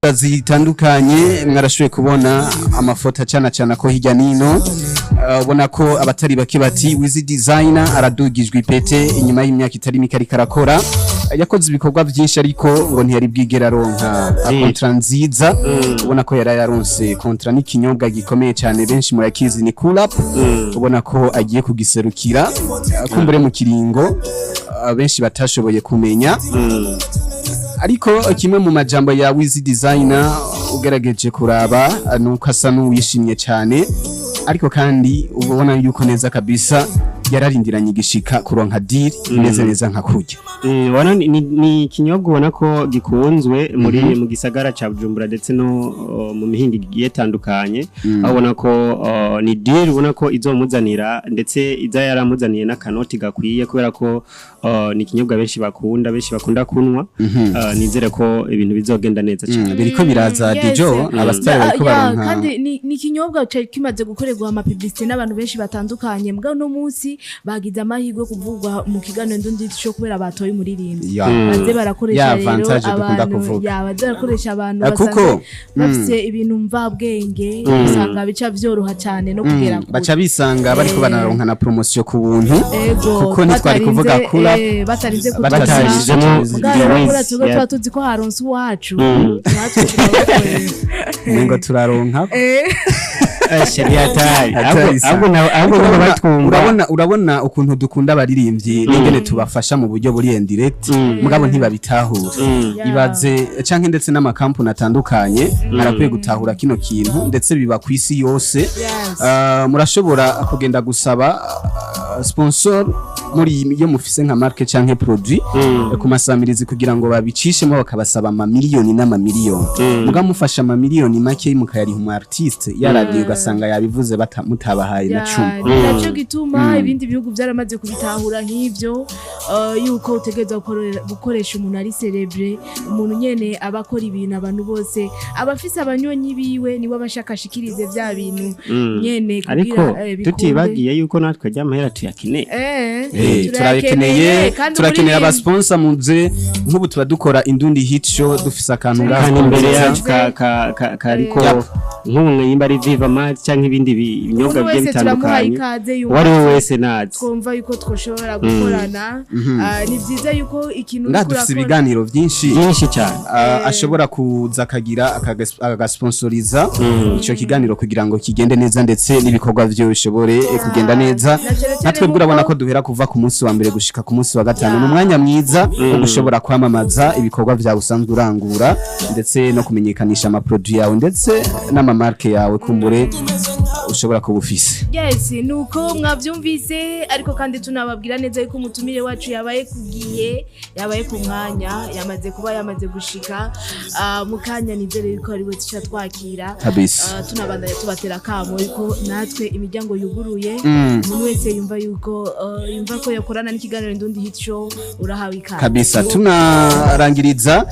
Zitandukanye mwarashoboye kubona amafoto acana cana ko hirya nino. Ubona ko abatari bake bati Wiz Designer aradugijwe ipete inyuma y'imyaka itari mike ariko arakora. Yakoze ibikorwa byinshi, ariko ngo ntiyari bwigera aronka contrat nziza. Ubona ko yari yaronse contrat n'ikinyobwa gikomeye cyane, benshi murakizi, ni Cool Up. Ubona ko agiye kugiserukira, kumbure mu kiringo benshi batashoboye kumenya. Ariko kimwe mu majambo ya Wiz Designer ugerageje kuraba nuko asa n'uwishimye cyane, ariko kandi ubona yuko neza kabisa yararindiranye igishika kuronka deal imeze neza nka kurya. Ubona ni ikinyobwa ubona ko gikunzwe muri mu gisagara ca Bujumbura ndetse no mu mihingo igiye itandukanye, aho ubona ko ni deal ubona ko izomuzanira, ndetse iza yaramuzaniye n'akanoti gakwiye, kubera ko ni ikinyobwa benshi bakunda kunywa. Nizere ko ibintu bizogenda neza cyane. Biriko biraza. Dijo, abasitari bariko baronka. Kandi ni ikinyobwa cari kimaze gukorerwa ama publicité n'abantu benshi batandukanye, mugabo no munsi bagize amahirwe kuvugwa mu kiganiro Ndundi cyo kubera batoye umuririmbyi. Baze barakoresha Ya rero avantage dukunda abantu kuvuga. Ya, baze barakoresha abantu Kuko, basanzwe bafise ibintu mvabwenge, usanga bica vyoroha cyane no kugera kure. Baca bisanga bariko banaronka na promotion ku buntu, Ego, kuko ntitwari kuvuga Cool Up batarinze batashizemo. Mugabo Wiz, rero twebwe tuba tuzi ko haronse uwacu, natwe turabakorera. Ngo turaronka. Sheri hatari. Hatari sana. Ahubwo Ariko nabo batwumva. Urabona ukuntu dukunda abaririmbyi n'ingene tubafasha mu buryo buri indirect, mugabo ntibabitahura. Ibaze canke ndetse n'amakampuni atandukanye arakwiye gutahura kino kintu, ndetse biba ku isi yose. Murashobora kugenda gusaba sponsor muri iyo mufise nka marque canke produit ku masamirizi kugira ngo babicishemo, bakabasaba amamiliyoni n'amamiliyoni. Muga mufasha amamiliyoni make mukayariha umu artiste yaradiye, ugasanga yabivuze mutabahaye na 10. Ni nacyo gituma ibindi bihugu byaramaze kubitahura nk'ivyo, yuko utegerezwa gukoresha umuntu ari célèbre, umuntu nyene aba akora ibintu abantu bose, aba afise abanyonyi biwe, niwe aba ashaka ashikirize vya bintu nyene Ariko kugira bikunde. Tutibagiye yuko natwe ry'amahera tuyakeneye. Turayakeneye. Kandi Turakeneye umuririmbyi- abasponsor, muze. Nk'ubu tuba dukora Indundi Hit Show, dufise akantu ngaho Kandi imbere twumviriza. yacu kariko nk'ubu nimba ari Viva Malt canke ibindi binyobwa Umuntu bigiye wese turamuha bitandukanye, ikaze uwo ari we yumva wese nazi. Twumva yuko twoshobora gukorana. Ni vyiza yuko ikintu Ngaha uriko dufise urakora- ibiganiro vyinshi. Byinshi cyane. Ashobora kuza akagira agasponsoriza ico kiganiro kugira ngo kigende neza, ndetse n'ibikorwa vyo bishobore kugenda neza. Na cane cane Natwe urabona ko duhera kuva ku munsi wa mbere gushika ku munsi wa gatanu, ni umwanya mwiza wo gushobora kwamamaza ibikorwa vyawe usanzwe urangura, ndetse no kumenyekanisha amaproduit yawe ndetse n'amamarke yawe kumbure ushobora kuba ufise. Yes, nuko mwavyumvise, ariko kandi tunababwira neza yuko umutumire wacu yabaye ku gihe, yabaye ku mwanya, yamaze kuba yamaze gushika. Mu kanya nizere yuko ari we tuca twakira. Kabisa. Tunabandanya tubatera akamo yuko natwe imiryango yuguruye, umuntu wese yumva yuko yumva ko yakorana n'ikiganiro Indundi Hit Show, urahawe ikaze. Kabisa. Tunarangiriza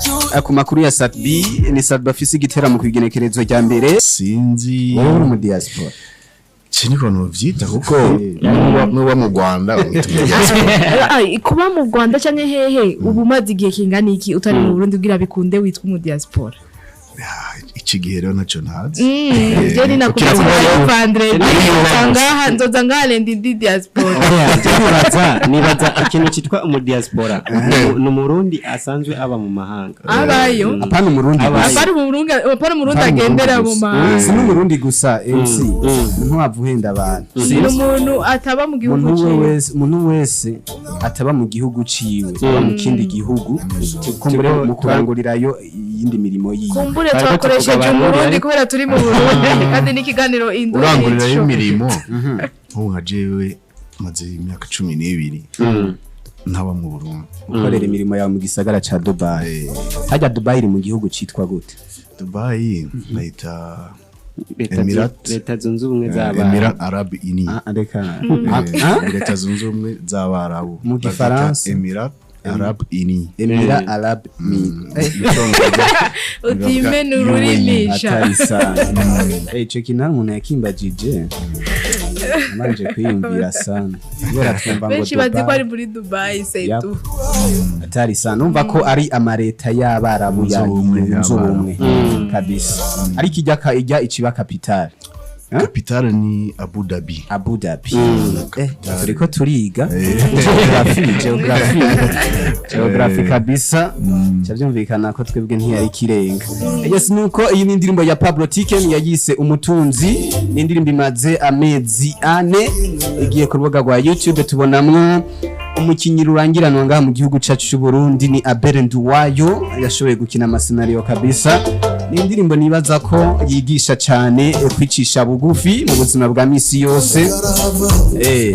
ku makuru ya Sat-B. Ni Sat-B afise igiteramo ku igenekerezo rya mbere. Sinzi. Wowe uri mu diaspora? Sinzi ukuntu bavyita, kuko nuba mu Rwanda wita mu diaspora. Kuba mu Rwanda canke hehe, ubu umaze igihe kingana iki utari mu Burundi kugira bikunde witwa umu diaspora? Iki gihe rero ntacyo ntazi. Je ni nakubaza vendredi, ngaha nzoza ngaha lundi ndi diaspora. Oya, je nibaza ikintu cyitwa umudiaspora ni Umurundi asanzwe aba mu mahanga. Abayo. Apana Umurundi Abayo. gusa. Apana Umurundi, apana Umurundi Apana agendera mu Umurundi gusa. mahanga. Si n'Umurundi gusa, MC, ntiwava uhenda abantu. Ni umuntu ataba mu gihugu Umuntu ciwe. wese, umuntu wese ataba mu gihugu ciwe, aba mu kindi gihugu kumbure mu kurangurirayo iyindi mirimo yiwe. Kumbure Bariko twakoresheje tuvuga Abarundi, Umurundi ariko- kubera turi mu Burundi kandi n'ikiganiro Indundi Urangurirayo Show. imirimo, nk'ubu nka jewe maze imyaka 12 ntaba mu Burundi. Gukorera imirimo yawe mu gisagara ca Dubai. Hajya Dubai iri mu gihugu citwa gute? Dubai bayita Emirat. Leta Zunze Ubumwe z'Abarabu. Emirat Arab Uni. Ah, reka. Leta Zunze Ubumwe z'Abarabu. Mu Bazita Gifaransa? Emirat Arab Uni. Emira Arab Mi Mu Congereza Utimena UAE. ururimisha. Atari sana. Ico kintu hari umuntu yakimbajije. Nabanje kwiyumvira sana kubera twumva ngo Benshi bazi ko Dubai ari muri Dubai, c'est Yap. tout. Atari sana, numva ko ari amareta y'abarabu Yunze ubumwe yunze y'Abarabu. ubumwe kabisa, ariko ijya ijya iciba capitale. Capitale ni Abu Dhabi. Abu Dhabi. Turiko turiga geography, geography, geography kabisa. Cyabyumvikana ko twebwe ntiyari kirenga. Yes, nuko iyi ni indirimbo ya Pablo Tiken yayise Umutunzi. Ni indirimbo imaze amezi 4 igiye ku rubuga rwa YouTube. Tubonamwo umukinyi rurangiranwa ngaha mu gihugu cacu c'u Burundi ni Abel Nduwayo, yashoboye gukina amasenario kabisa. Ni indirimbo nibaza ko yigisha cyane kwicisha bugufi mu buzima bwa misi yose.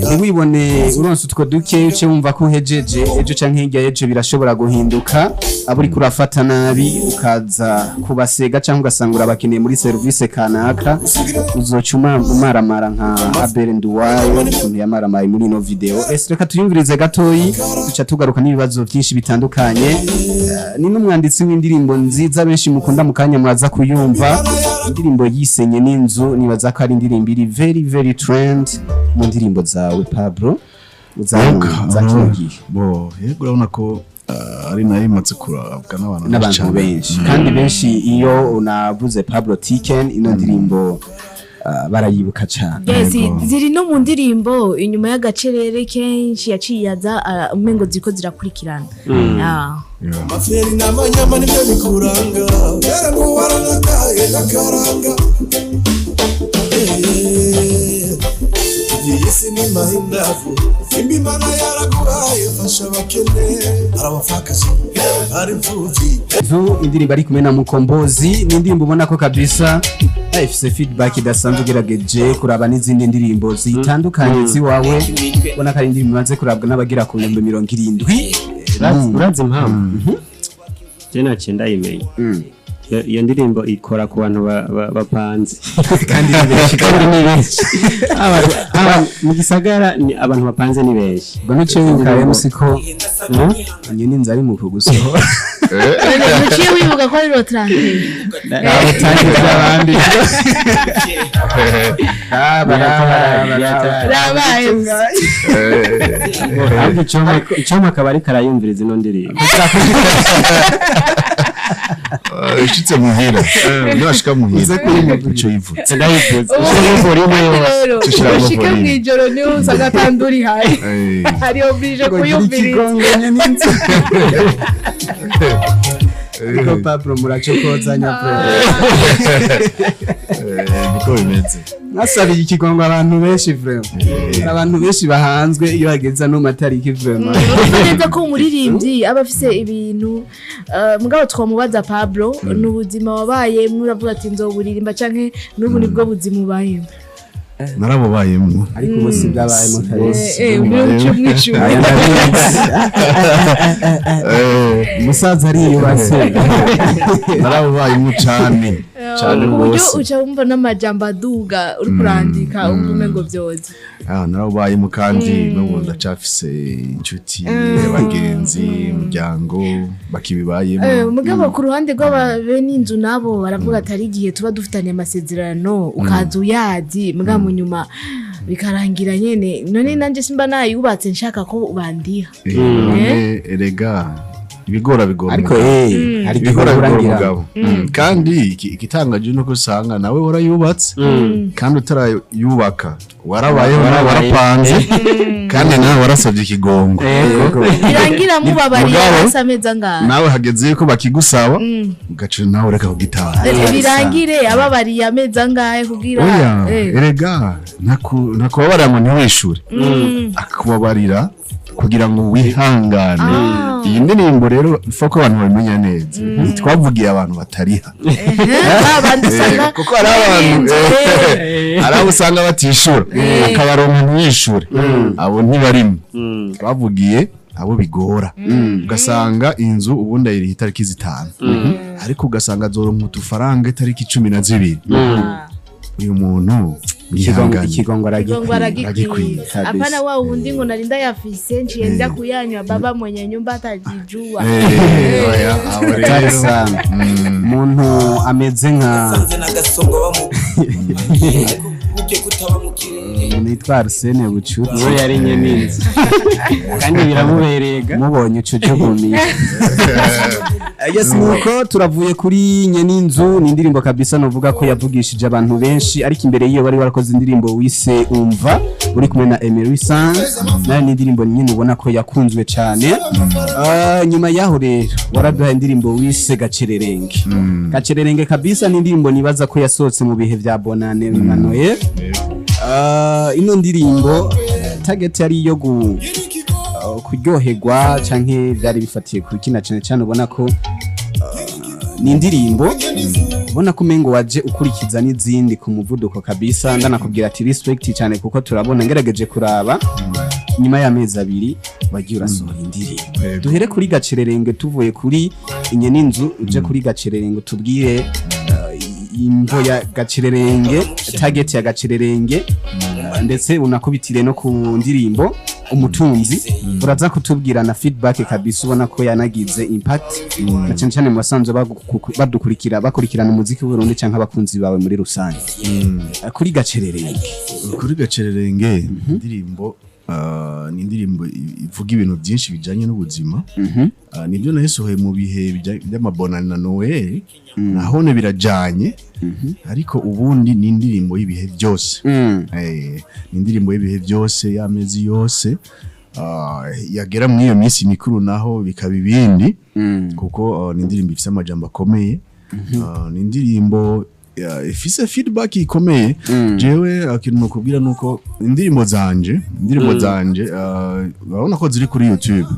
Ntiwibone uronse utwo duke uce wumva ko uhejeje ejo canke hirya y'ejo birashobora guhinduka, abo uriko urafata nabi ukaza kubasega canke ugasanga urabakeneye muri serivisi kanaka, uzoca umaramara nka Abel Nduwayo ukuntu yamaramaye muri ino video. Ese reka tuyumvirize gatoyi, duca tugaruka n'ibibazo byinshi bitandukanye. Ni n'umwanditsi w'indirimbo nziza benshi mukunda, mu kanya muraza kuyumva, indirimbo yisenye n'inzu. Nibaza ko ari indirimbo iri very very trend mu ndirimbo zawe Pablo za za kino gihe. Bo yego, urabona ko ari nayo imaze kurabwa n'abantu n'abantu cane. Benshi kandi benshi, iyo unavuze Pablo Tiken, ino ndirimbo barayibuka cyane. Yes, Yego. ziri no mu ndirimbo inyuma y'agacerere kenshi yaciye aza umengo ziriko zirakurikirana. Ah. Yeah. Amaferi n'amanyama nibyo bikuranga kera ngo waranakaye n'akaranga. Iyi si ni mahindavu imbi Imana yaraguhaye, fasha abakene, arabapfakazi, ari imfubyi. Zu indirimbo ari kumwe na Mukombozi ni indirimbo ubona ko kabisa ifise feedback idasanzwe, ugerageje kuraba n'izindi ndirimbo zitandukanye ziwawe, ubona ko ari indirimbo imaze kurabwa n'abagera ku 70,000. Urazi impamvu je naciye ndayimenya? Iyo ndirimbo ikora ku bantu bapanze kandi ni benshi. Kandi ni benshi. Mu gisagara ni abantu bapanze ni benshi. Ubwo nuciye wibuka MC ko nyine inzu ari mu kugusohora. Uciye wibuka ko ari Rotrante. Abatangiza abandi. Rabaye. Ahubwo icompa akaba ariko arayumviriza ino ndirimbo. Ushitse muhira, niwashika muhira Uze kuyimuvuga. ico yivutse. Ndayivuze. Rero Tushiramo ushike volume. mw'ijoro niho usanga atandura ihari. Eh, Ari oblige Ngo gira kuyumviriza. ikigongo n'inzu. Ariko Pablo muracokozanya pe. Niko bimeze. Mwasabiye ikigongo abantu benshi vraiment. Hari abantu benshi bahanzwe iyo hageze ano matariki vraiment. Urumva neza ko umuririmbyi aba afise ibintu mugabo twamubaza Pablo, ni ubuzima wabayemwo uravuga ati nzoburirimba canke n'ubu nibwo buzima ubayemo? Narabubayemwo. Ariko ubu si byabayemo kabisa. Muri umwicuma. Aya ndabizi. Umusaza ariyubatse. Narabubayemwo cane cane Ku buryo rwose. uca wumva n'amajambo aduga uriko urandika wumva umengo vyoza. Ah, narabubayemo kandi n'ubu ndacafise inshuti, abagenzi, umuryango bakibibayemo. Mugabo ku ruhande rw'ababene inzu nabo baravuga ati ari igihe tuba dufitanye amasezerano ukaza uyazi, mugabo mu nyuma bikarangira nyene, none nanje simba nayubatse nshaka ko bandiha. None erega ibigora bigora Ariko umugabo. hari igihe Ibigora bigora urangira. umugabo. Kandi igitangaje nuko usanga nawe warayubatse kandi utarayubaka warabayeho nawe warapanze kandi nawe warasabye ikigongo. Yego. Birangira mubabariye Mugabo, hasi amezi angahe? Nawe hageze yuko bakigusaba ugaca nawe ureka kugitanga. Birangire ababariye amezi angahe kugira Oya, erega ntakubabarira ngo ntiwishure, akubabarira kugira ngo wihangane. Iyi ndirimbo rero ifa ko abantu babimenya neza, ntitwavugiye abantu batariha. Ba bandi usanga Kuko hari abantu hari abo usanga batishura akabaronka ntiyishure, abo ntibarimo. Twavugiye abo bigora, ugasanga inzu ubundi ayiriha itariki 5, ariko ugasanga azoronka udufaranga itariki 12. Uyu muntu yihangane. Ikigongo Ikigongo aragikwiye. aragikwiye. Aragikwiye. Kabisa. Hapana wa wundi ngo narinda yafise nciye nja kuyanywa baba mwenye nyumba atajijua. Oya, abo Atari rero sana umuntu ameze nka Sanze n'agasongo bamu ariko burya Nitwa Arsene Bucuti. We yari nyeninzi kandi biramubereye ga. Mubonye ucujugumiye. Yes, nuko turavuye kuri Nyeninzu, ni indirimbo kabisa novuga ko yavugishije abantu benshi, ariko imbere y'iyo bari barakoze indirimbo wise Umva uri kumwe na Emery San, nayo ni indirimbo nyine ubona ko yakunzwe cyane. Nyuma yaho rero waraduhaye indirimbo wise Gacererenge. Gacererenge kabisa ni indirimbo nibaza ko yasohotse mu bihe vya Bonane na Noel. Ino ndirimbo target yari iyo kuryoherwa canke byari bifatiye ku kina cyane cyane, ubona ko ni indirimbo ubona ko umengo waje ukurikiza n'izindi ku muvuduko kabisa. Ndanakubwira ati respect cyane, kuko turabona ngerageje kuraba nyuma y'amezi 2 wagiye urasohora indirimbo. Yego. Duhere kuri Gacererenge, tuvuye kuri Inyeninzu uje kuri Gacererenge, tubwire imvo ya Gacererenge, target ya Gacererenge, ndetse unakubitire no ku ndirimbo Umutunzi. Uraza kutubwira na feedback kabisa ubona ko yanagize impact na cyane cyane mu basanzwe badukurikira, bakurikirana umuziki w'Uburundi canke abakunzi bawe muri rusange. Kuri Gacererenge. Kuri Gacererenge, indirimbo ni indirimbo ivuga ibintu byinshi bijanye n'ubuzima. Nibyo nayisohoye mu bihe by'amabonane na Noel, nahone birajanye, ariko ubundi ni indirimbo y'ibihe byose. Ni indirimbo y'ibihe byose, y'amezi yose. Yagera muri iyo minsi mikuru naho bikaba ibindi, kuko ni indirimbo ifise amajambo akomeye. Ni indirimbo ifise feedback ikomeye. Jewe ikintu nokubwira nuko indirimbo zanje, urabona ko ziri kuri YouTube,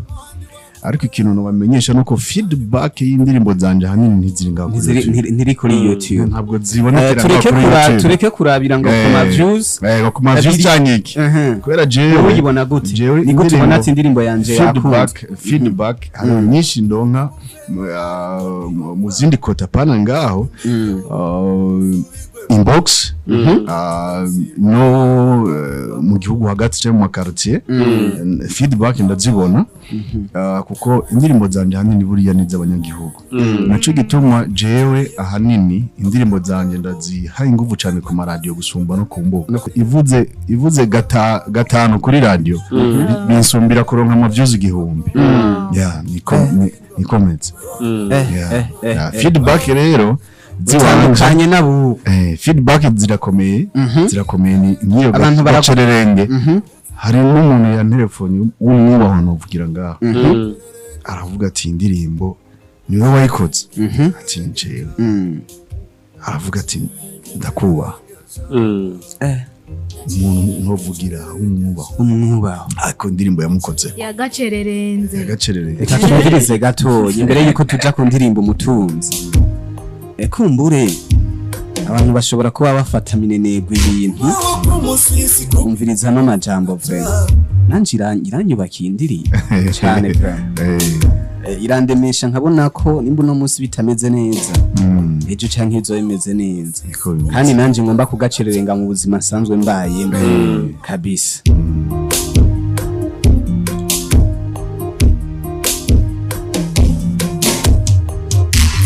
ariko ikintu nobamenyesha nuko feedback y'indirimbo zanje ahanini ntiziri ngaho kuri Ntiziri- YouTube. Ntiri kuri YouTube. Ntabwo zibonekera ngaho Tureke kuri YouTube. tureke kurabira ngo ku ma views. Ku ma views Abiri. canke iki, kubera jewe Wowe uyibona gute? Jewe Ni gute ubona indirimbo- ati indirimbo yanje feedback yakunzwe? Feedback hari nyinshi ndonka mu zindi kota pana ngaho, inbox, no mu gihugu hagati cyangwa mu makartier, feedback ndazibona, kuko indirimbo zanje ahanini buriya ni iz'abanyagihugu. Naco gituma jewe ahanini indirimbo zanje ndaziha inguvu cyane ku maradiyo gusumba no ku mbuga. Ivuze gatanu kuri radiyo binsumbira kuronka ama views 1000. Yeah, niko nikomeze. Yeah. Yeah, feedback rero ziwanje Utandukanye n'abu feedback zirakomeye, zirakomeye, ni nk'iyo Abantu Gacererenge. Hari n'umuntu yantelefone w'umwubaho novugira ngaho, aravuga ati indirimbo niwe wayikoze, ati ni jewe. Aravuga ati ndakubaha. Umuntu ntovugira w'umwubaho, Umwubaho. ariko indirimbo yamukoze. Yagacererenze. Yagacererenge. Reka twumvirize gatoya imbere yuko tuja ku ndirimbo Umutunzi. Kumbure abantu bashobora kuba bafata minenegwa ibintu, umviriza no majambo vraiment nanje iranyubakiye indirimbo cyane vraiment. Irandemesha nkabona ko nimba uno munsi bitameze neza, ejo canke ejo bimeze neza. Niko bimeze. Kandi nanje ngomba kugacererenga mu buzima nsanzwe mbayemo kabisa.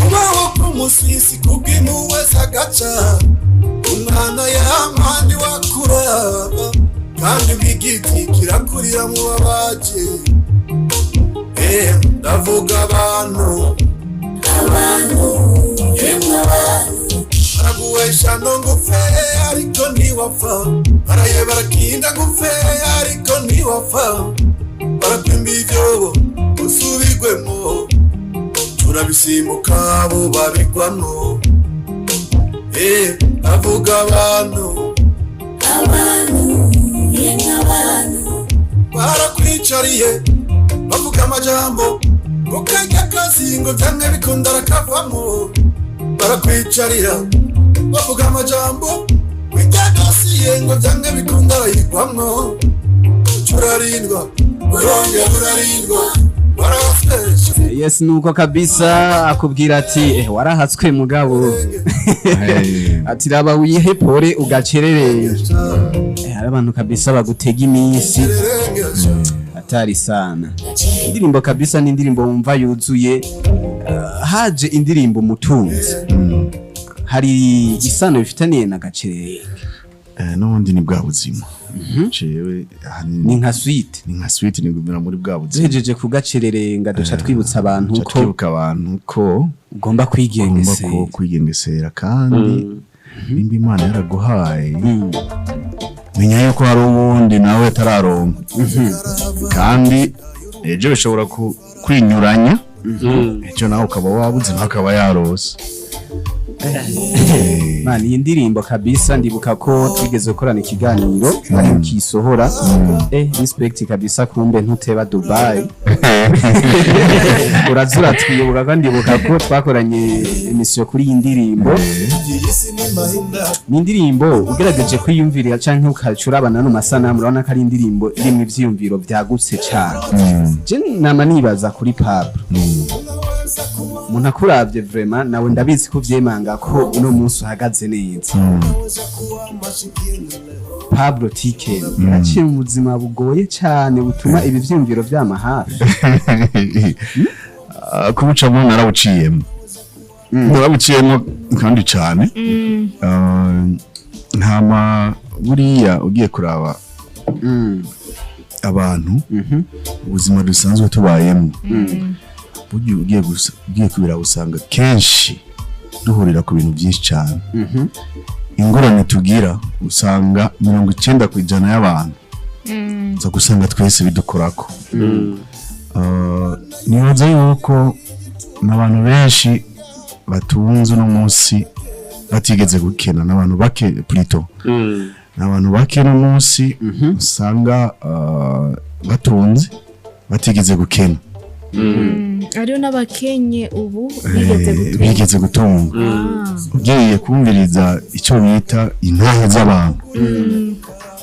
Kubaho k'umusisi kubw'impuhwe z'agaca umwana yamani wakuraba, kandi bw'igiti kirakurira mu babaji. Ndavuga abantu baraguhesha no ngupfe ariko ntiwapfa, baraye barakinda ngupfe ariko ntiwapfa, barakwimba ibyobo usubigwemo, turabisimbuka bo babigwamo. Avuga abantu barakwicariye bavuga amajambo ukajya akazingo byamwe bikunda arakavamo, barakwicarira bavuga amajambo wijya dosiye ngo byamwe bikunda arayigwamwo, turarindwa urongera urarindwa barabasesha. Yes, nuko kabisa akubwira ati warahatswe mugabo. Ati raba wihe pore ugacererenge. Hari abantu kabisa bagutega iminsi atari sana. Indirimbo kabisa ni indirimbo wumva yuzuye. Haje indirimbo Umutunzi, hari isano bifitaniye na Gacererenge? N'ubundi ni bwa buzima jewe ahanini Ni nka suite. Ni nka suite, nigumira muri bwa buzima. Duhejeje kugacererenga, duca twibutsa abantu Ca ko twibuka abantu ko ugomba ugomba kwigengesera. ko kwigengesera, kandi nimba Imana yaraguhaye, menya yuko hari uwundi nawe atararonka, kandi ejo bishobora kwinyuranya, ejo nawe ukaba wabuze, nawe akaba yarose. Man, iyi ndirimbo kabisa, ndibuka ko twigeze gukorana ikiganiro ari ukisohora. Respect kabisa, kumbe ntuteba Dubai, urazura. Twibuka ko ndibuka ko twakoranye emission kuri iyi ndirimbo. Ni indirimbo ugerageje kwiyumvirira canke ukacurabana no masanamu, urabona ko ari indirimbo irimwo ivyiyumviro vyagutse cane. Je nama nibaza kuri Pablo, umuntu akuravye vraiment, nawe ndabizi ko uvyemanga ko uno munsi uhagaze neza. Pablo Tiken yaciye mu buzima bugoye cane butuma ibi vyiyumviro vyama hafi. Ah, kubucamo narabuciyemo, narabuciyemo kandi cane. Ah, ntama buriya ugiye kuraba abantu, ubuzima dusanzwe tubayemo, burya ugiye kubiraba usanga kenshi duhurira ku bintu byinshi cyane. Ingorane tugira, usanga 90% y'abantu uza gusanga twese bidukorako. Nibaza yuko n'abantu benshi batunze uno munsi batigeze gukena, n'abantu bake plutôt, n'abantu bake uno munsi usanga batunze batigeze gukena. Hariho n'abakenye ubu bigeze gutunga. Bigeze gutunga. Ugiye kumviriza icyo bita intahe z'abantu,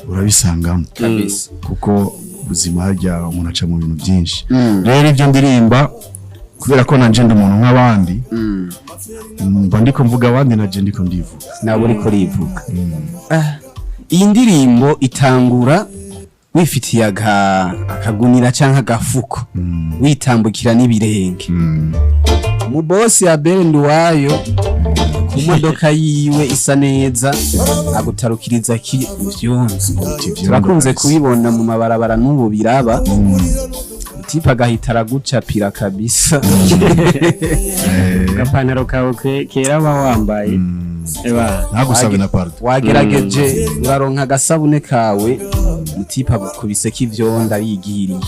urabisangamo Kabisa. kuko ubuzima harya umuntu aca mu bintu byinshi. Rero ibyo ndirimba, kubera ko nanje ndi umuntu nk'abandi, mba ndiko mvuga abandi, nanje ndiko ndivuga. Nawe uriko urivuga. Iyi ndirimbo itangura wifitiye akagunira canke agafuko, witambukira n'ibirenge, umubosi Abel Nduwayo ku modoka yiwe isa neza agutarukiriza ki ivyunzu. Turakunze kubibona mu mabarabara, n'ubu biraba, tipe agahita aragucapira kabisa. Agapantaro kawe kera uba wambaye. Eba. Ntagusabe na pardon. Wagerageje uraronka agasabune kawe, mutipe agukubise k'ivyondo arigiriye.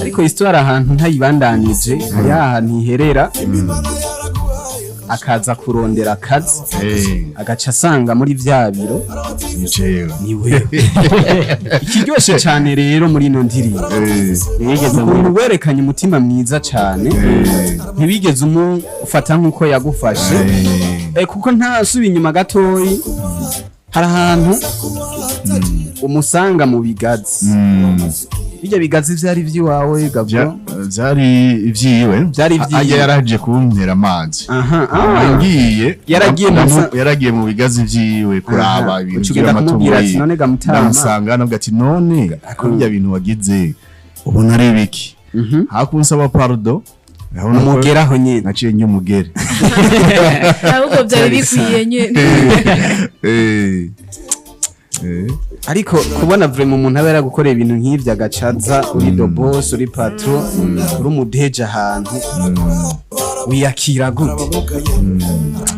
Ariko histoire ahantu ntayibandanije, hari ahantu iherera, akaza kurondera akazi, agaca asanga muri vya biro Ni jewe. ni wewe. Ikiryoshe cane rero muri ino ndirimbo, Ntiyigeze ukuntu werekanye umutima mwiza cane, ntiwigeze umufata nk'uko yagufashe. Kuko ntasubiye inyuma gatoyi, hari ahantu umusanga mu bigazi. Bijya bigazi vyari ivy'iwawe, Gabro? Vyari ivyiwe. Vyari ivyiwe. Ajya yaraje kuntera amazi. Aha, ah. Ngiye Yaragiye mu yaragiye mu bigazi vyiwe kuraba Aha. ibintu Uca ugenda vy'amatungo kumubwira ati, yiwe. "None ga mutama." Ndamusanga navuga ati: "None ko birya bintu wagize ubona ari biki?" Hakunsaba pardon, urabona ko Umugeraho nyene. naciye nyumugere. Ahubwo byari bikwiye nyine. Ariko kubona vraiment umuntu aba yaragukoreye ibintu nk'ivyo, agacaza uri do boss, uri patron, uri umudeje ahantu, wiyakira gute?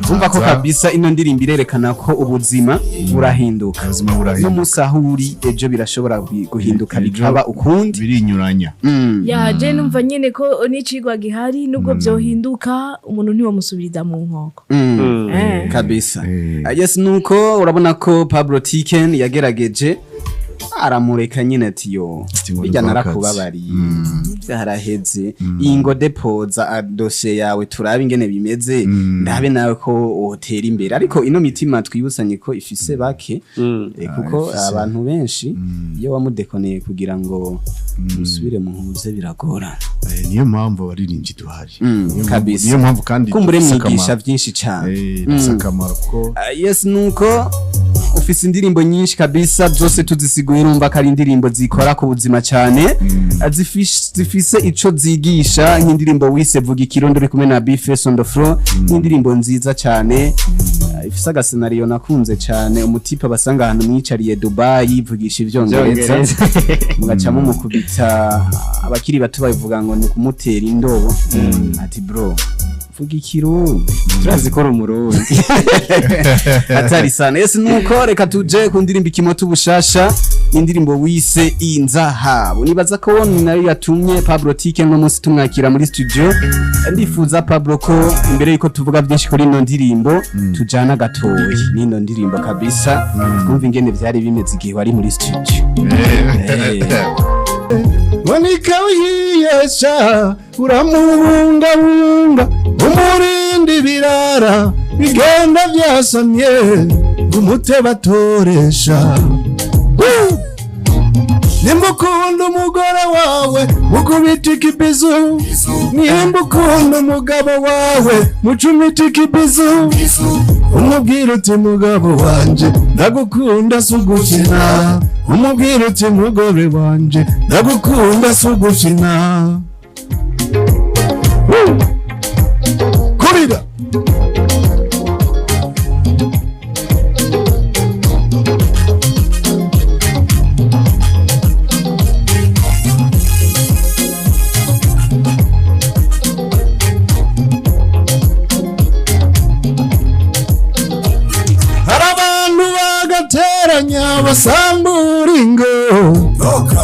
Urumva ko kabisa ino ndirimbo irerekana ko ubuzima burahinduka. Ubuzima burahinduka. N'umunsi aho uri ejo birashobora guhinduka, Ejo bikaba ukundi. Birinyuranya. Ya, je numva nyine ko n'icigwa gihari, nubwo byohinduka, umuntu ntiwamusubiriza mu nkoko. Kabisa. Eh. Ah, yes, nuko urabona ko Pablo Tiken yagerageje aramureka nyine, ati: "Yo, Ati ngo bijya ni narakubabariye, byaraheze, iyi ngo depoza dosiye yawe turabe ingene bimeze, ndabe nawe ko wotera imbere." Ariko ino mitima twibusanye ko ifise bake, kuko ifise. abantu benshi iyo wamudekoneye kugira ngo musubire muhuze biragorana. Niyo mpamvu abaririmbyi duhari. Niyo Kabisa. niyo mpamvu kandi kumbure dufise mwigisha akamaro. byinshi cane. Dufise akamaro kuko Ah, yes, nuko ufise indirimbo nyinshi kabisa, zose tuzisiguye urumva ko ari indirimbo zikora ku buzima cyane. Ah, zifise ico zigisha, nk'indirimbo wise "Vuga Ikirundi" uri kumwe na Bface on the floor, n'indirimbo nziza cyane. Ifise agasenariyo nakunze cane, umutipe abasanga ahantu mwicariye Dubai yivugisha ivyongereza, mugacamo mukubita abakiri bato babivuga ngo ni ukumutera indobo, ati bro, vuga ikirundi, turazi ko uri umurundi. Atari sana. Yes, nuko reka tuje ku ndirimbo Ikimoto bushasha, n'indirimbo wise Inzahabu. Nibaza ko nayo yatumye Pablo Tike no munsi tumwakira muri studio. Ndifuza Pablo ko imbere yuko tuvuga byinshi kuri ino ndirimbo, tujana gatoyi n'ino ndirimbo kabisa, twumva ingene vyari bimeze igihe wari muri studio. Monika wiyesha uramubungabunga, umurindi birara bigenda byasamye, umute batoresha. Nimba ukunda umugore wawe, mukubita ikibizu. Nimba ukunda umugabo wawe, mucumite ikibizu. Umubwira uti mugabo wanje ndagukunda si ugukina, umubwira uti mugore wanje ndagukunda si ugukina. Woo! Kurira. Hari abantu bagateranya basambura ingo,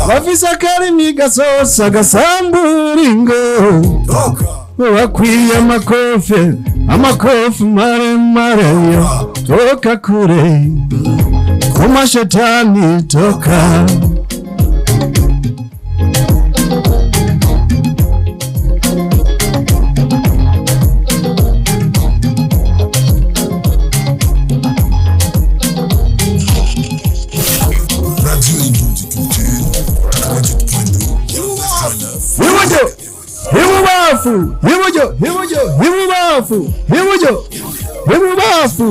bafise akarimi gasosa gasambura ingo. Bakwiye amakofe, amakofe maremare yo toka kure ku mashetani toka. Radio Indoundi Culture, 88.2, Iburyo, ibubafu, iburyo, iburyo, ibubafu, iburyo, ibubafu.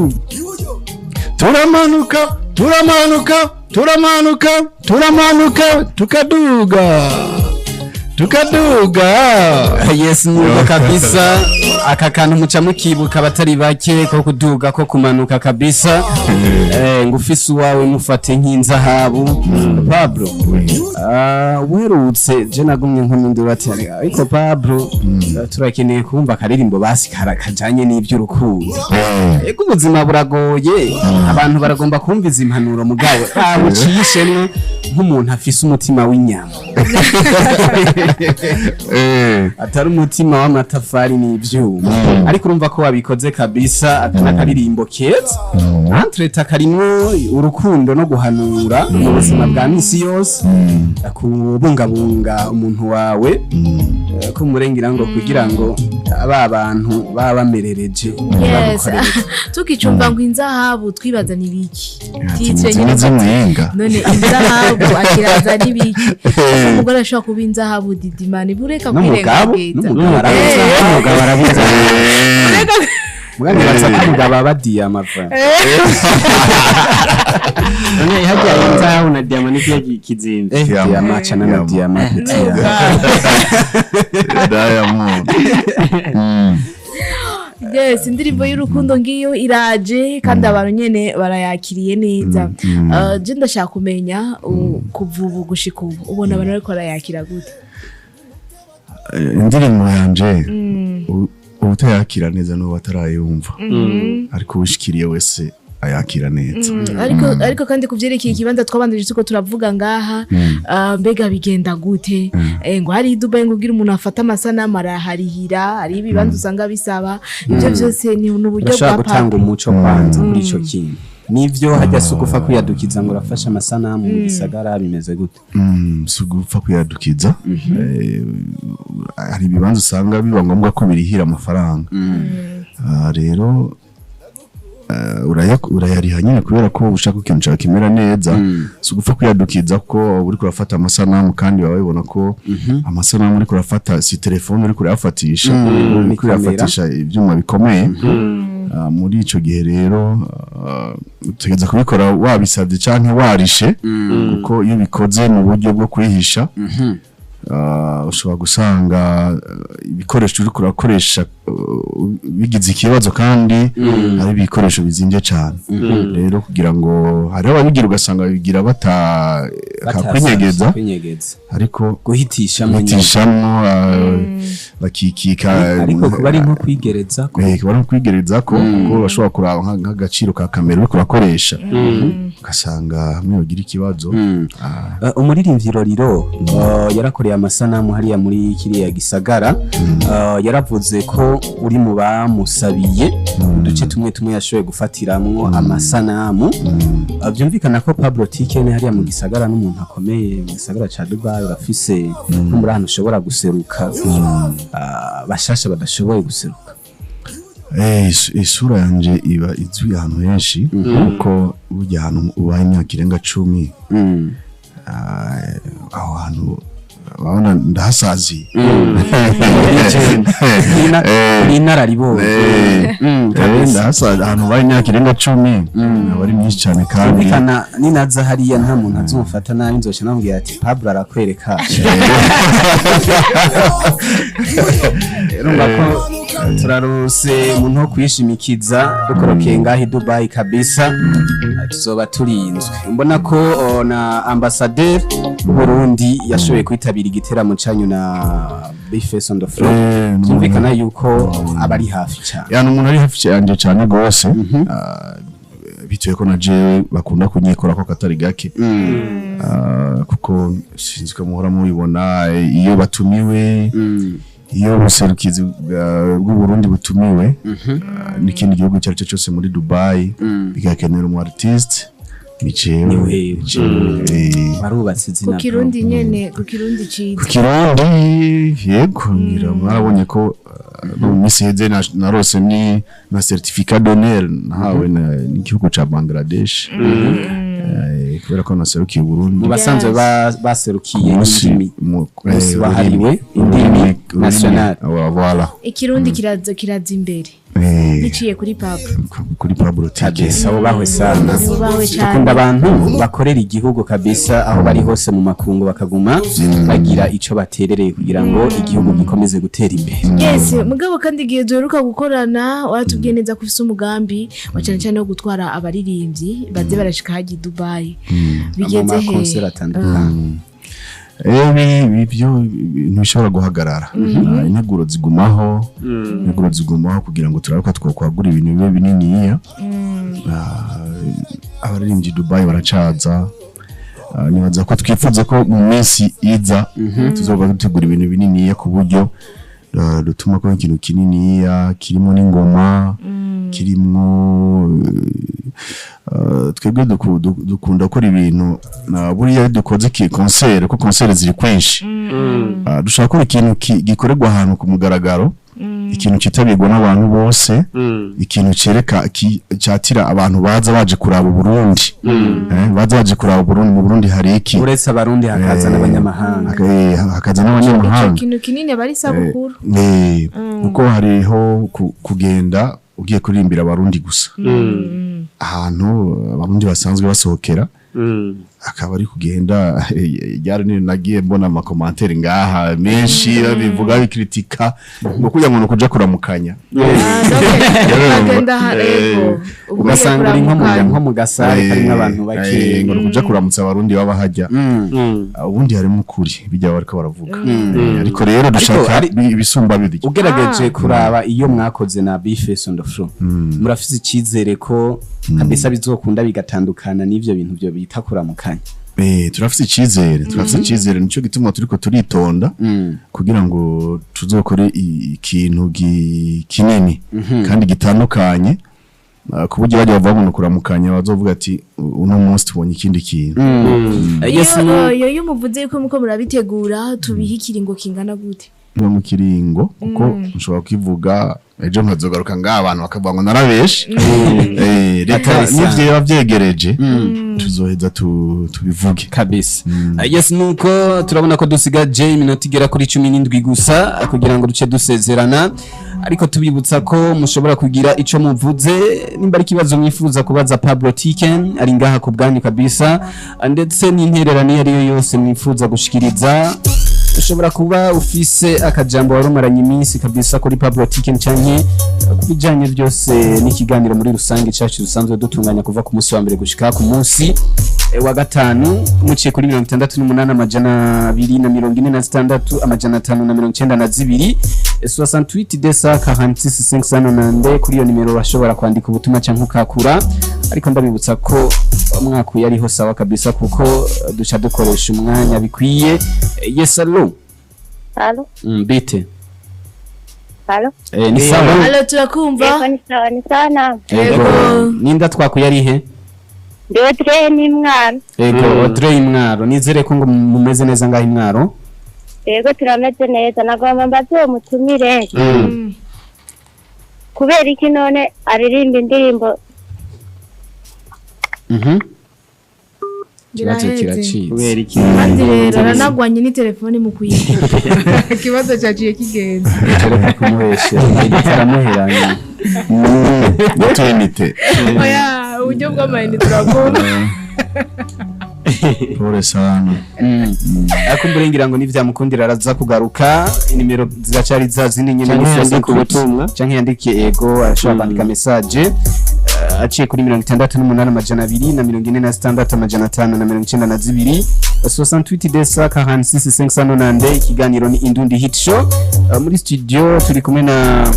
Turamanuka, turamanuka, turamanuka, turamanuka, tukaduga, tukaduga. Yes, nuko kabisa, aka kantu muca mukibuka abatari bake, ko kuduga ko kumanuka kabisa. Ngo ufise uwawe mufate nk'inzahabu. Pablo, uherutse je nagumye nkomindura ati ariko Pablo, turakeneye kumva akaririmbo basi kajanye n'ivy'urukundo. Ego, ubuzima buragoye, abantu baragomba kumva izi impanuro, mugabo ucishemwo nk'umuntu afise umutima w'inyama, atari umutima w'amatafari n'ivyuma. Ariko urumva ko wabikoze kabisa, aka n'akaririmbo keza entreta karimwo urukundo no guhanura mu buzima bwa misi yose, kubungabunga umuntu wawe, ko murengera ngo kugira ngo aba bantu baba bamerereje Yes. bagukorere. Tukicumva ngo inzahabu twibaza ni biki, Titre nyine. Z'umuhinga. None inzahabu akiraza ni biki? Umugore ashobora kuba inzahabu, didimani bureka N'umugabo kwirengagiza. n'umugabo arabizi. Umugabo arabizi. Mugabo nibaza ko umugabo aba diyama va. None hajya inzahabu na diyama n'ikiya kizimvye? Diyama. Diyama cana na Diyama. diyama petit. Diamond. Yes, indirimbo y'urukundo ngiyo iraje kandi abantu nyene barayakiriye neza. Je ndashaka kumenya kuva ubu gushika ubu ubona abantu bariko barayakira gute? Indirimbo yanje utayakira neza n'uwo atarayumva, ariko uwishikiriye wese ayakira neza. Ariko kandi kuvyerekeye ikibanza twabandanije tuko turavuga ngaha, mbega bigenda gute? Ngo hari i Dubai, ngo ugira umuntu afata amasanamu araharihira, hari ibibanza usanga bisaba ivyo vyose, ni n'uburyo Urashobora bwa gutanga Pablo. umuco kwanza kuri ico kintu, nivyo hajya si ugufa kwiyadukiza ngo urafashe amasanamu mu gisagara, bimeze gute? Si ugupfa kwiyadukiza. Hari ibibanza usanga biba ngombwa ko birihira amafaranga. Rero urayariha nyine kubera ko ushaka ikintu cyawe kimera neza. Si ugupfa kwiyadukiza kuko uba uriko urafata amasanamu, kandi baba babibona ko amasanamu uriko urafata si telefone uriko urayafatisha, uriko Ni kamera. urayafatisha ibyuma bikomeye. Muri ico gihe rero utegereza kubikora wabisabye canke warishe, kuko iyo ubikoze mu buryo bwo kwihisha, ushobora gusanga ibikoresho uriko urakoresha bigize ikibazo kandi ari ibikoresho bizimvye cane. Rero kugira ngo hariho ababigira ugasanga babigira bata kakwinyegeza, kwinyegeza, ariko guhitishamwo nyene. guhitishamwo, bakikika. Ariko kuba ari nko kwigereza ko. Kuba ari kwigereza ko, kuko bashobora kuraba nk'agaciro ka kamera uriko urakoresha, ugasanga hamwe bagira ikibazo. Umuririmbyi Roriro yarakoreye amasanamu hariya muri kiriya gisagara. Yaravuze ko uri mu bamusabiye uduce tumwe tumwe yashoboye gufatiramwo amasanamu. Vyumvikana ko Pablo Tiken hariya mu gisagara n'umuntu akomeye mu gisagara ca Dubai, urafise nko muri ahantu ushobora guseruka, bashasha badashoboye guseruka. Isura yanje iba izwi ahantu henshi, kuko burya ahantu ubaye imyaka irenga 10, aho hantu urabona ndahasaziye. Uri inararibonye. Kabisa. Ndahasaziye ahantu ubaye imyaka irenga 10, aba ari myinshi cyane kandi Kumvikana ninaza hariya nta muntu azumfata nabi, nzoca namubwira ati Pablo arakwereka. Urumva ko turarose umuntu wo kwishimikiza dukorokeye ngaho i Dubai kabisa, tuzoba turinzwe. Mbona ko na ambassadeur w'Uburundi yashoboye kwitabira igiteramo canyu na Bface on the floor. Byumvikana yuko abari hafi cyane. Yani umuntu ari hafi yanje cyane gose, bitewe ko na jewe bakunda kunyikora ko katari gake. Kuko sinzi ko muhora mubibona, iyo batumiwe, iyo ubuserukizi bw'u Burundi butumiwe n'ikindi gihugu icyo ari cyo cyose muri Dubai, bigakenera umu artiste, ni jewe. Ni wewe. Ni jewe. Barubatse Ku izina bro. Kirundi nyene, ku Kirundi ciza. Ku Kirundi, yego. Ngira mwarabonye ko no mu minsi iheze narose ni na certificat d'honneur nahawe n'igihugu ca Bangladesh. Kubera ko naserukiye Uburundi Mu basanzwe baserukiye umunsi indimi, umunsi wahariwe indimi national. Voilà. Ikirundi kiraza imbere biciye kuri Papa. Kuri Pablo Tike. Kabisa, bubahwe sana. Bubahwe cyane. Dukunda abantu bakorera igihugu kabisa, aho bari hose mu makungu bakaguma bagira ico baterereye kugira ngo igihugu gikomeze gutera imbere. Yes, mugabo kandi igihe duheruka gukorana waratubwiye neza ko ufise umugambi wa cane cane wo gutwara abaririmbyi baze barashika hajya i Dubai. Bigeze Mu he? makonseri atandukanye. Ibyo ntibishobora guhagarara. Integuro zigumaho, integuro zigumaho kugira ngo turabe ko twokwagura ibintu bibe bininiya. Abaririmbyi Dubai baracaza. Nibaza ko twifuza ko mu minsi iza tuzoba dutegura ibintu bininiya, ku buryo dutuma ko ikintu kininiya kirimo n'ingoma, kirimo twebwe dukunda gukora ibintu, buriya iyo dukoze concert, ko concert ziri kwinshi, dushaka gukora ikintu gikorerwa ahantu ku mugaragaro, ikintu cyitabirwa n'abantu bose, ikintu cereka cyatira abantu baza baje kuraba Uburundi. Baza baje kuraba Uburundi, mu Burundi hari iki? Uretse Abarundi hakaza n'abanyamahanga. Hakaza Ico n'abanyamahanga. kintu kinini aba ari isabukuru. Kuko hariho kugenda ugiye kuririmbira Abarundi gusa ahantu Abarundi basanzwe basohokera, akaba ari kugenda ryari nini. Nagiye mbona amakomantere ngaha menshi babivuga, bikritika ngo kugira ngo kuja kuramukanya. Bagenda ego. Ugasanga uri nko mu gasare karimo abantu bake. Ngo kuja kuramutsa Abarundi baba hajya. Ubundi harimo ukuri bijya bariko baravuga. Ariko rero dushaka ibisumba bibiri. Ugerageje kuraba iyo mwakoze na Bface on the floor, murafise icyizere ko kabisa bizokunda bigatandukana n'ivyo bintu byo bita kuramukanya? Turafise icizere, turafise icizere, nico gituma turiko turitonda kugira ngo tuzokore ikintu kinini kandi gitandukanye, ku buryo bajya bavuga ngo kuramukanya bazovuga ati uno munsi tubonye ikindi kintu. Yes. Iyo muvuze yuko muko murabitegura, tubiha ikiringo kingana gute? Niba mu kiringo, kuko nshobora kwivuga ejo nkazogaruka ngaha abantu bakavuga ngo narabeshe. Reka Atari sana. n'ivyo biba vyegereje tuzoheza tubivuge. Kabisa. Yes, nuko turabona ko dusigaje iminota igera kuri 17 gusa kugira ngo duce dusezerana, ariko tubibutsa ko mushobora kugira ico muvuze nimba ari ikibazo mwifuza kubaza Pablo Tiken, ari ngaha ku bwanyu kabisa, ndetse n'intererano iyo ari yo yose mwifuza gushikiriza. Ushobora kuba ufise akajambo wari umaranye iminsi kabisa kuri Pablo Tiken canke ku bijanye byose n'ikiganiro muri rusange cacu dusanzwe dutunganya kuva ku munsi wa mbere gushika ku munsi wa gatanu, muciye kuri 68 246 592, 68 246 592. Kuri iyo nimero urashobora kwandika ubutumwa canke ukakura, ariko ndabibutsa ko umwaka uyu ariho sawa kabisa kuko duca dukoresha umwanya bikwiye. Yes, allo? Halo, Bite? halo. Ni sawa. Alo, turakumva. Yego, ni sawa, ni sawa namwe. Ego. Ninda twakuye arihe? Ndi Audrey n'Imwaro. Ego, Audrey Imwaro, nizere ko ngo mumeze neza ngaho Imwaro. Yego, turameze neza. Nagomba mbaze uwo mutumire. Kubera iki none aririmba indirimbo? Ikibazo Biraheze. kiracitse. Kubera iki? Kandi rero aranagwanye n'itelefoni mu kuyigura, ikibazo cyaciye kigenda. Reka kumuhesha itaramuheranye. Maternité. Oya, uburyo bw'amayinite turagomba. Pole sana. Ariko mbere ngo nivyamukundira araza kugaruka, inimero ziracari za zindi nyene. Canke Ni yandike ubutumwa. Canke yandike, ego, arashobora kwandika message aciye kuri 68 246 592, 68 246 592. Ikiganiro ni Indundi Hit Show. Muri studio turi kumwe na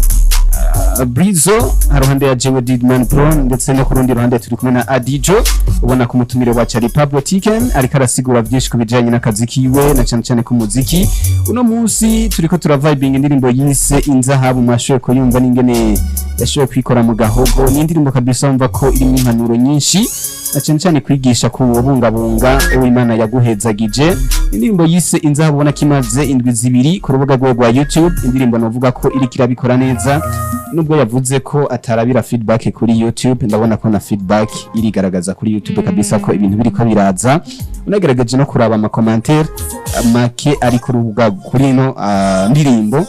Brizo haruhande ya Jewe Didman Pro, ndetse no ku rundi ruhande turi kumwe na Adijo. Ubona ko umutumire wacu ari Pablo Tiken, ariko arasigura byinshi ku bijanye n'akazi kiwe na cyane cyane ku muziki. Uno munsi turiko turavibing indirimbo yise Inzahabu. Mwashoboye kuyumva n'ingene yashoboye kwikora mu gahogo. Ni indirimbo kabisa wumva ko irimo impanuro nyinshi na cyane cyane kwigisha kubungabunga uwo Imana yaguhezagije. Indirimbo yise Inzahabu ubona ko imaze indwi 2 ku rubuga rwe rwa YouTube. Indirimbo navuga ko iriko irabikora neza, nubwo yavuze ko atarabira feedback kuri YouTube. Ndabona ko na feedback irigaragaza kuri YouTube kabisa ko ibintu biriko biraza. Unagaragaje no kuraba ama commentaire make ari ku rubuga kuri ino ndirimbo,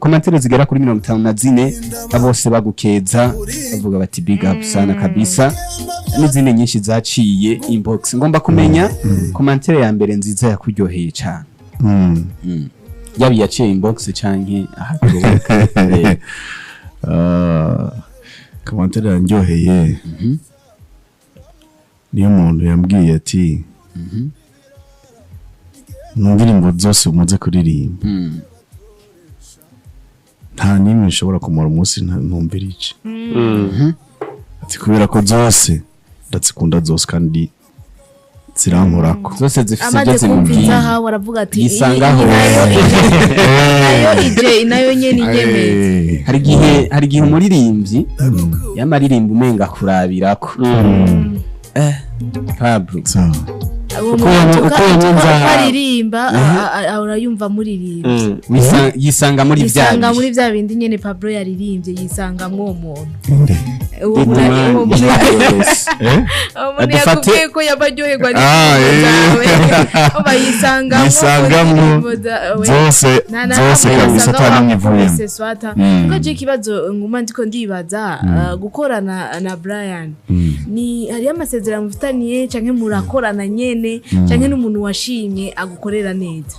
commentaire zigera kuri 54, bose bagukeza bavuga bati big up sana kabisa, n'izindi nyinshi zaciye inbox. Ngomba kumenya commentaire ya mbere nziza yakuryoheye cyane, yaba iyaciye inbox canke aha ku rubuga. Commentaire yanryoheye niyo umuntu yambwiye ati mu ndirimbo zose umaze kuririmba nta n'imwe nshobora kumara umunsi ntumvira iki, ati kubera ko zose ndazikunda zose kandi zirankorako. Zose zifise ibyo Amaze kumva zimubwiye. Inzahabu aravuga ati iyi Yisangaho. nayo ije, nayo nyene inyemeza. Hari igihe umuririmbyi yamaririmba umenga kurabirako, Pablo. Sawa. Uwo Uko muntu uko yumva- uko aririmba, urayumva muririmba. Yisanga muri bya Yisanga bihe. muri bya bindi nyene Pablo yaririmbye, yisangamwo uwo muntu. Inde? Uwo muntu, uwo muntu. Yes. Eh? Uwo muntu Dufate- yakubwiye ko yaba aryoherwa Ah, n'indirimbo zawe, oba yisangamwo Yisangamwo indirimbo zawe. zose. Na Zose hamwe kabisa, usanga ata n'imwe ivuyemo. wakubise swata. Kuko je ikibazo nguma ndiko ndibaza, gukorana na Brian, ni hariyo amasezerano mufitaniye canke murakorana nyene, canke n'umuntu washimye agukorera neza?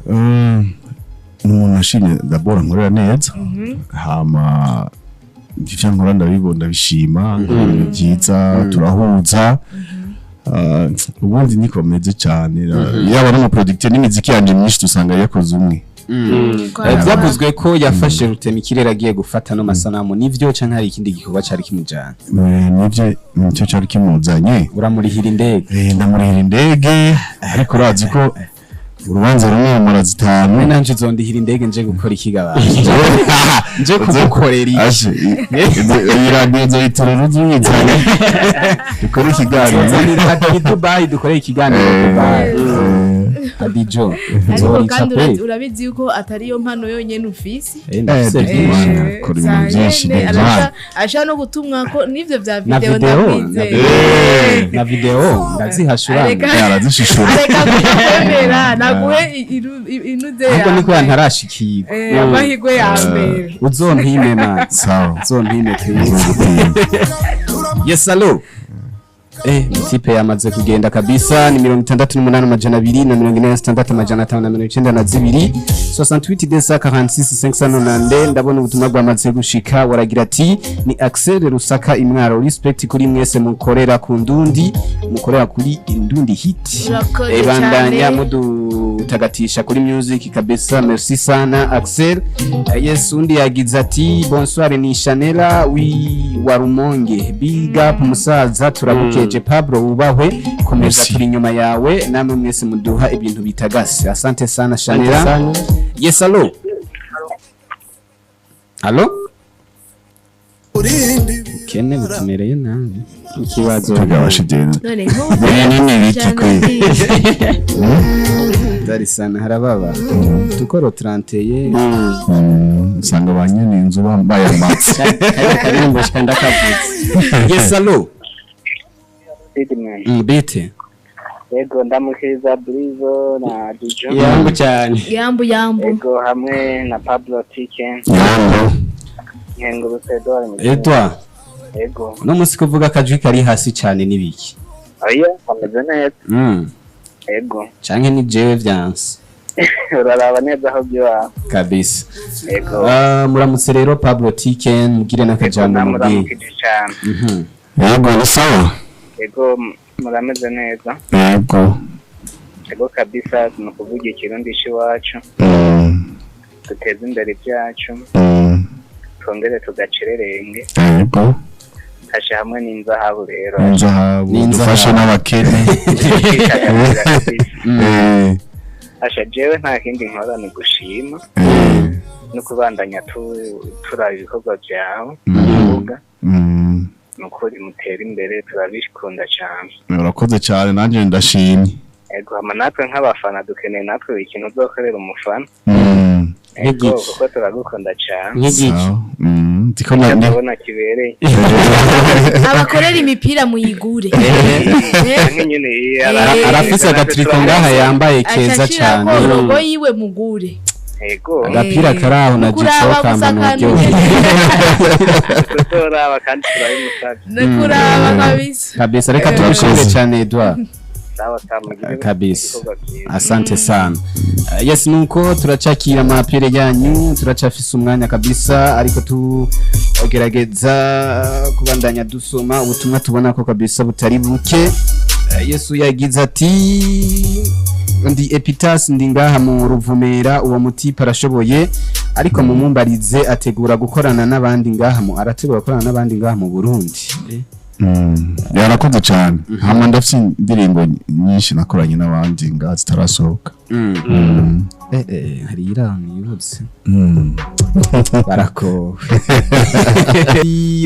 Ni umuntu nashimye d'abord ankorera neza, hama ivyo nkora ndabibona, ndabishima, nkora ibintu byiza, turahuza. Ubundi niko meze cyane, yaba n'umuproducteur n'imiziki yanje myinshi dusanga yakoze umwe. Byavuzwe ko yafashe rutema ikirere agiye gufata no masanamu, nivyo canke hari ikindi gikorwa cari kimujana? Nivyo, nicyo cari kimuzanye. Uramurihira indege? Ndamurihira indege, ariko urazi ko urubanza rumwe rumara zitanu. We nanje uzondihira indege nje gukora ikigabane, nje kugukorera iki? Ashe, iradiyo nzoyitura uruzuyizane dukore ikiganiro. Nzanira i Dubai dukore ikiganiro i Dubai. Adijo Ariko nzorica kandi pe. urabizi yuko atari yo mpano yonyene ufise. Ndafise byinshi. Kora ibintu byinshi. Nyene, Ni ashaka no gutumwa ko n'ivyo vya Na video video, na ndakwizeye. video, na video ndazihashura. Arazishishura. Areka kukwemera naguhe inuze Ahubwo ya niko mbere. ntarashikirwa. Amahirwe ya mbere. Uzompime man. Sawa. Uzompime please. Nzogupima. Yes, allo? Mutipe yamaze kugenda kabisa. Ni 68 246 592, 68 246 592. Ndabona ubutumwa bwamaze gushika, waragira ati ni Axel Rusaka Imwaro, respect kuri mwese mukorera ku Ndundi, mukorera kuri Indundi Hit. Urakoze Bandanya cyane. mudutagatisha kuri music kabisa, merci sana Axel. Yes, undi yagize ati bonsoir, ni Chanela wi wa Rumonge, big up musaza, turabukeje. Pablo wubahwe, komeza, Merci. turi inyuma yawe, namwe mwese muduha ibintu bitagase. Asante sana Chanela. Sana. Yes, allo allo. Urindi Kene butumereye nabi. Ikibazo. Tagabashije. None nk'ubu Bene ni ibiki kwe? Dari sana harababa tukoro 31. Usanga ba nyene inzu bambaye amatsi. Kariya karirimbo shika ndakavutse. Yes, allo. Sidman. Bite. Yego, ndamukiriza Blizo na Dijo. Yangu cyane. Yambu yambu. Yego, hamwe na Pablo Tiken. Yambo. Nkengurutse Edouard Mukuru. Edouard. Yego. No musi kuvuga akajwi kari hasi cyane nibiki? Oya, ameze neza. Yego. Canke ni jewe vyanse? Uraraba neza aho by'iwawe. Kabisa. Yego. Ah, muramutse rero Pablo Tiken, mugire Yego, n'akajambo mubwiye. namuramukije cyane. Yego, ni sawa. Yego, murameze neza. Yego. Yego kabisa, ni ukuvuga ikirundi cy'iwacu. Duteze imbere ibyacu. Twongere tugacererenge. Yego. Kashe hamwe n'inzahabu rero. Inzahabu N'inzahabu. dufashe n'abakene. Kwitagatiza kabisa. Eh, Asha, jewe nta kindi nkora ni gushima no kubandanya turaba ibikorwa byawe uvuga. Ni ukuri mutera imbere, turabikunda cyane. Urakoze cyane, nanjye ndashimye. Ego, hama natwe nk'abafana dukeneye natwe ikintu uzokorera umufana. Ego, Nk'igiki. kuko turagukunda cyane. Nk'igiki. Sawa. Ndiko na Ndabona kibereye. Abakorera imipira muyigure. Canke nyene iyo Arafise agatriko ngaha yambaye keza Acashirako cyane. logo yiwe mugure. Ego, Agapira karaho na Kuraba jico gusa kamba akantu nuryohe. tuzoraba kandi turabimusavye. Nukuraba kabisa. Kabisa, reka tugushimire cyane Edouard. Sawa sawa, mugire Kabisa. ibikorwa vyiza. Asante sana. Yes, nuko turacakira amapire yanyu, turacafise umwanya kabisa, ariko tugerageza kubandanya dusoma ubutumwa tubona ko kabisa butari buke. Yesu yagize ati ndi Epitas, ndi ngaha mu Ruvumera, uwo mutipe arashoboye, ariko mumumbarize ategura gukorana n'abandi ngaha mu arategura gukorana n'abandi ngaha mu Burundi. Yarakoze cyane. Hama ndafite indirimbo nyinshi nakoranye n'abandi ngaha zitarasohoka. Hari irani yibutse. Barakowe.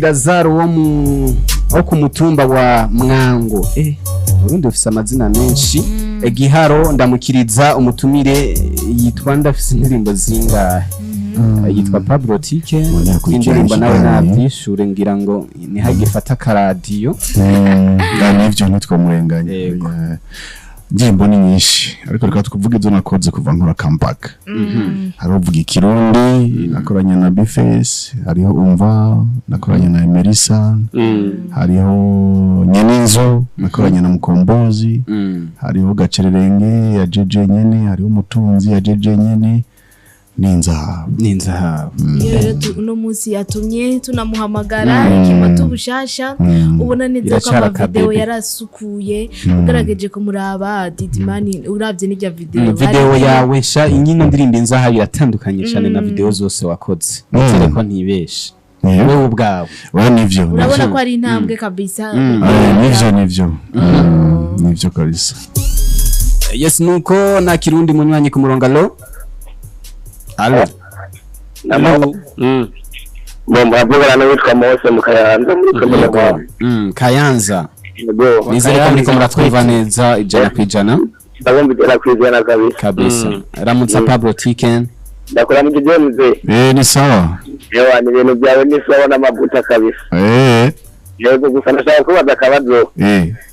Lazaro wo mu wo ku mutumba wa Mwango. Burundi ufise amazina menshi. Giharo, ndamukiriza umutumire yitwa, ndafise indirimbo zingahe? Yitwa Pablo Tike. Yakurikiranye Indirimbo nawe ikiganiro. nabyishure, ngira ngo ntihagifata akaradiyo. Ya nivyo ntitwamurenganye. Yego. Indirimbo ni nyinshi, ariko reka tukuvuge izo nakoze kuva nkora comeback. Hariho uvuga ikirundi nakoranye na Bface, hariho umva nakoranye na Emerisa, hariho Nyeninzu nakoranye na Mukombozi, hariho Gacererenge ya JJ nyene, hariho Umutunzi ya JJ nyene, n'inzahabu. N'inzahabu. Iyo rero uno munsi yatumye tunamuhamagara ikimoto bushasha, ubona neza ko Iracara amavideo akabebe. yarasukuye, ugerageje kumuraba Didimani, uravye n'irya video Video hari- yawe sha inyino ndirimbo inzahabu iratandukanye cyane na video zose wakoze. Nizere ko ntibeshe. Wewe ubwawe. Oya, nivyo. Urabona nivyo. ko ari intambwe kabisa. Nivyo nivyo. Nivyo kabisa. Yes, nuko na kirundi munywanyi ku murongo, allo allo. Muravugana n'uwitwa Mose mu Kayanza muri komine Rwanda. Kayanza. Yego. Nizere ko muriko muratwumva neza 100%. Ndabumva 100% kabisa. Kabisa. Ramutsa Pablo Tiken. Ndakora mu kigenze. Ni sawa. Yewe, ni ibintu byawe ni sawa n'amavuta kabisa. Yego, gusa ndashaka kubaza akabazo.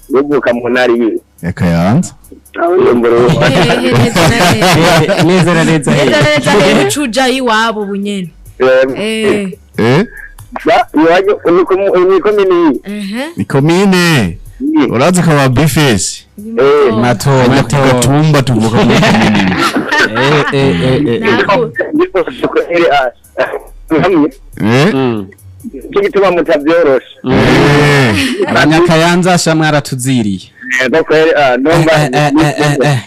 Uvuka mu ntara iyi? Ya Kayanza. Neza na neza. Neza na neza. Neza na neza rero ucuja iwabo bunyene. Eh? Iwanyu ni komine iyi? Ehe. Ni komine. Urazi ko ba Bface Mato gatumba tuvuka muri komini. Cyo gituma mutabyorosha. Abanyakayanza shamwe aratuziriye.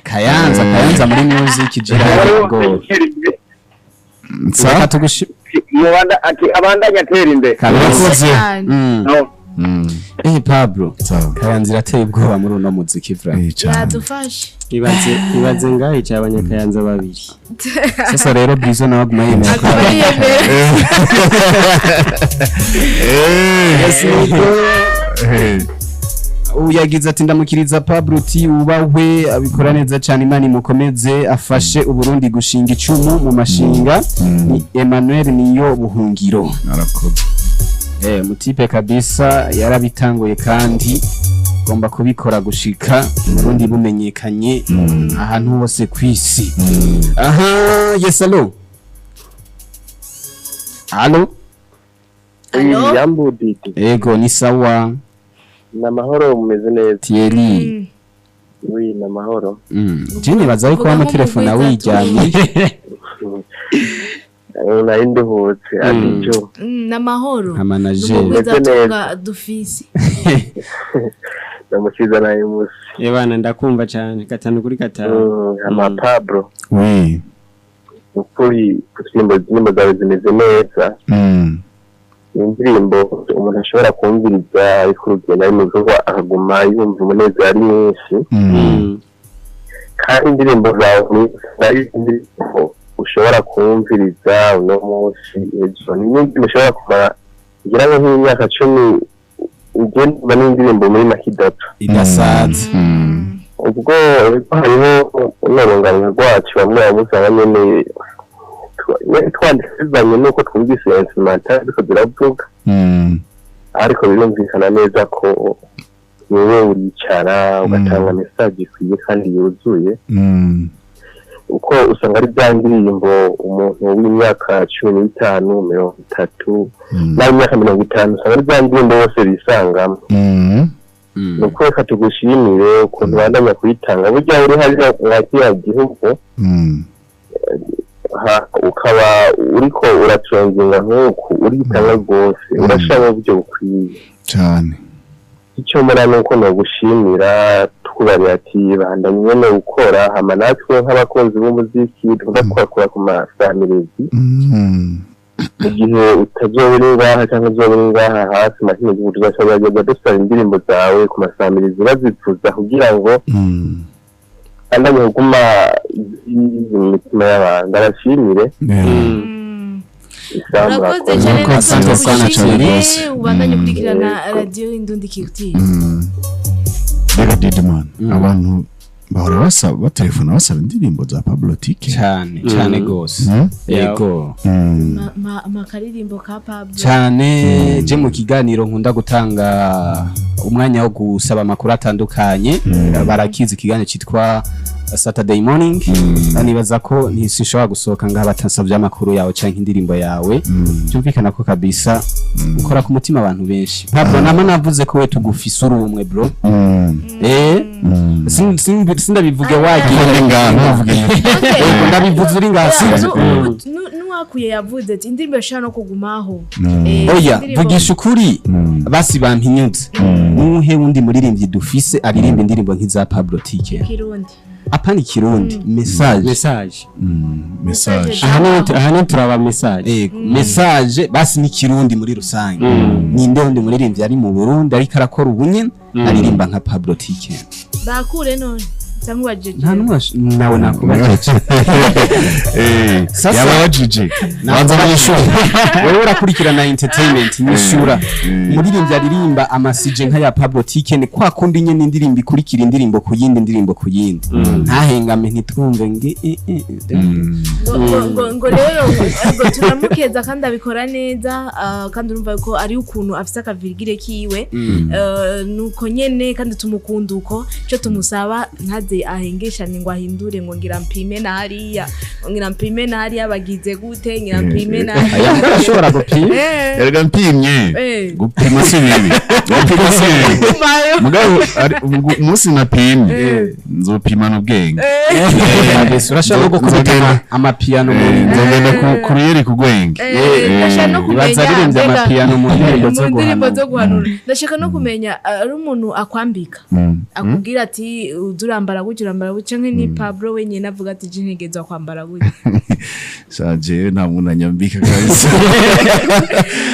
Kayanza Kayanza muri music jira go. Saka mubanda ati abandanya atera imbere. Kabikoze. Pablo. Kayanza irateye ubwoba muri uno muziki vra. Yadufashe. Ibaze ngaho ica abanyakayanza babiri. Sasa rero Brizo nawe aguma yemera ko. Uyagize ati ndamukiriza Pablo T ubahwe abikora neza cyane Imana imukomeze afashe Uburundi gushinga icumu mu mashinga. Ni Emmanuel niyo buhungiro. Arakoze. Mutipe kabisa yarabitanguye kandi gomba kubikora gushika Burundi bumenyekanye ahantu hose kwisi. Aha, yes allo. Allo. Allo. Jambo Didi. Ego ni sawa. Na mahoro mumeze neza. Thierry. Oui, na mahoro. Jini baza ariko wa telefone wijyanye. Na indi hotse arijo. Na mahoro. Nka manager. Numuza dufisi. Ndamukiza naye musi. Ebana ndakumva cyane 5 kuri 5. Ama Pablo. Oui. Ukuri kusimba zawe zimeze neza. Indirimbo umuntu ashobora kumviriza ariko urugendo ari mu bikorwa akaguma yumva umunezero ari mwinshi. Kandi indirimbo zawe ari indirimbo ushobora kumviriza uno munsi ejo n'indi ushobora kumara ngira ngo nk'imyaka 10 ugenda n'indirimbo muri makidato idasanzwe. Ubwo hariho urunganwe rwacu bamwe bamusanga nyene twandikizanye nuko twumvise instrumental ariko ziravuga. Ariko birumvikana neza ko wewe uricara ugatanga message ikwiye kandi yuzuye. Uko usanga ari bya ndirimbo umuntu w'imyaka 15, 30 n'imyaka 50 usanga ari bya ndirimbo bose bisangamo. Nuko reka tugushimire ukuntu bandanya kuyitanga burya uri hariya mwa gihugu ukaba uriko uraconginga nk'uku uritanga rwose urashaka uburyo bukwiye cyane. Icyo mbona nuko nogushimira tukubarira ati bandanye nyene gukora hama natwe nk'abakunzi b'umuziki tuvuga twakora ku masamirizi. Igihe utazoba uri ngaha cyangwa uzoba uri ngaha hafi makino gihugu tuzashobora dusaba indirimbo zawe ku masamirizi bazifuza kugira ngo andanye kuguma imitima y'abantu. Ndabashimire. Urakoze cyane natwe ubandanye kurikirana radio Indundi Culture. Reka Didman, abantu bahora basaba batelefona basaba indirimbo za Pablo Tike cyane cyane gose. Yego. Makaririmbo ka Pablo cyane je mu kiganiro nkunda gutanga umwanya wo gusaba amakuru atandukanye. Barakizi ikiganiro cyitwa Saturday morning. Nibaza ko ntisishobora gusohoka ngaha batansabye amakuru yawe canke indirimbo yawe. Byumvikana ko kabisa ukora ku mutima abantu benshi. Pablo nama navuze ko we tugufise urumwe bro. Sindabivuge wagiye ngaha ndabivuze uri ngaha nuwakuye yavuze ati indirimbo ishaka no kugumaho. Oya vugisha ukuri basi bampinyutse. Nuhe wundi muririmbyi dufise aririmba indirimbo nk'iza Pablo Tike. Kirundi. Apana ikirundi message. Message. Ahana turaba message. Yego message basi ni kirundi muri rusange. Ninde wundi muririmbyi ari mu Burundi ariko arakora ubunye aririmba nka Pablo Tike. Bakure none cyangwa jeje. Nta numwe nawe nakubajeje. Sasa yabajije. Banza mwishura. Wewe urakurikirana entertainment mwishura. Muririmbyi aririmba amasije nka ya Pablo Tike ni kwa kundi nyene indirimbo ikurikira indirimbo kuyindi indirimbo kuyindi. Ntahengame ntitwumve nge ngo rero ngo turamukeza kandi abikora neza kandi urumva ko ari ukuntu afise akavirgire kiwe nuko nyene kandi tumukunda uko cyo tumusaba ntaze ahengeshanye ngo ahindure ngo ngira mpime na hariya, ngo ngira mpime na hariya bagize gute, ngira mpime na Aya mbwa arashobora gupima. Erega mpimye, gupima si bibi, gupima si bibi. Mayo. Mugabo umunsi napimye nzopimana ubwenge. Kabisa, urashobora no gukubita amapiano muri Nzogenda ku ruyeri ku gwenge. Ndashaka no kumenya Ibaza aririmbye amapiano mu ndirimbo zo mu ndirimbo guhanura. zo guhanura. Ndashaka no kumenya ari umuntu akwambika akubwira ati uzurambara gutya, urambara gutya, canke ni Pablo wenyine avuga ati je ntegerezwa kwambara gutya? Sha, jewe nta muntu anyambika kabisa.